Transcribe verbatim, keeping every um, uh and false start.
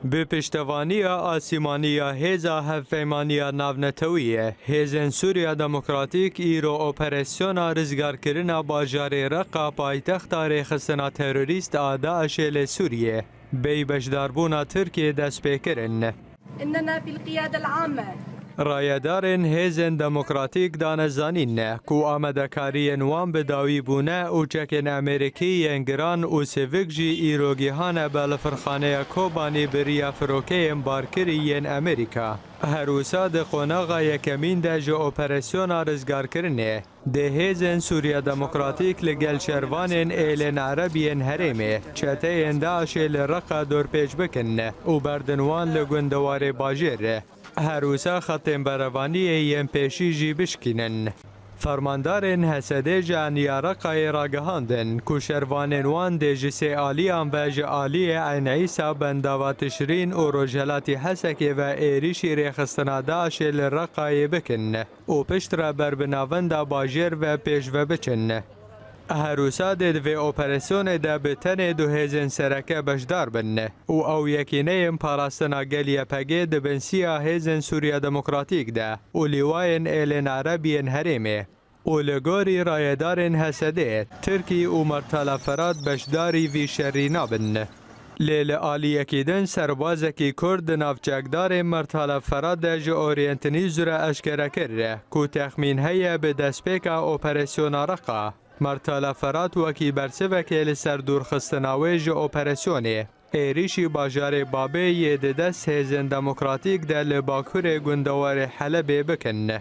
Bi piştevaniya asîmanî ya Hêza Hevpeymaniya Navnetewî, hêzên Sûriya Demokratîk îro operasyona rizgarkirina bajarê Reqa paytexta rêxistina terorîst a DAIŞê li Sûriyê, bêyî beşdarbûna Tirkiyê dest pê kirin. إننا في القيادة العامة. Rayedarên hêzên demokratîk dane zanîn ku amadekariyên wan bi dawî bûne û çekên Amerîkî yên giran û sivik jî îro gihane belfirxaneya Kobanî bi riya firokeyên barkirî yên Amerîka. Her wisa di qonaxa yekemîn de ji operasyona rizgarkirinê, dê hêzên Sûriya Demokratîk li gel şervanên êlên Ereb yên herêmê, çeteyên DAIŞê li Reqa dorpêç bikin û berdin wan li gundewarê bajêr. Her wisa xetên berevaniyê yên pêşî jî bişkînin. Fermandarên H S D ji eniya Reqayê ragihandin ku şervanên wan dê ji sê aliyan ve ji aliyê Eyn Îsa bendava Tişrîn û rojhelatî Hesekê ve êrîşî rêxistina DAIŞê li Reqayê bikin û piştre ber bi navenda bajêr ve pêş ve biçin. Her wisa dê di vê operasyonê de bi tenê du hêzên sereke beşdar bin û ew yekî neyên parastina gel Y P G di bin siya hêzên Sûriya Demokratîk de û lîwayên êlên Ereb yên herêmê û li gorî rayedarên H S D, Tirkî û Mertala Ferat beşdarî vî şerî nabin. Lê li aliyekî din serbazekî Kurd di nav çekdarên Mertala Ferat de ji Orient News re eşkere kir ku texmîn heye bi destpêka operasyona Reqa, Mertala Ferat wekî bersivekê li ser dûrxistina wê ji operasyonê, êrîşî bajarê Babê yê di dest hêzên demokratîk de li bakurê gundewarê Helebê bikin.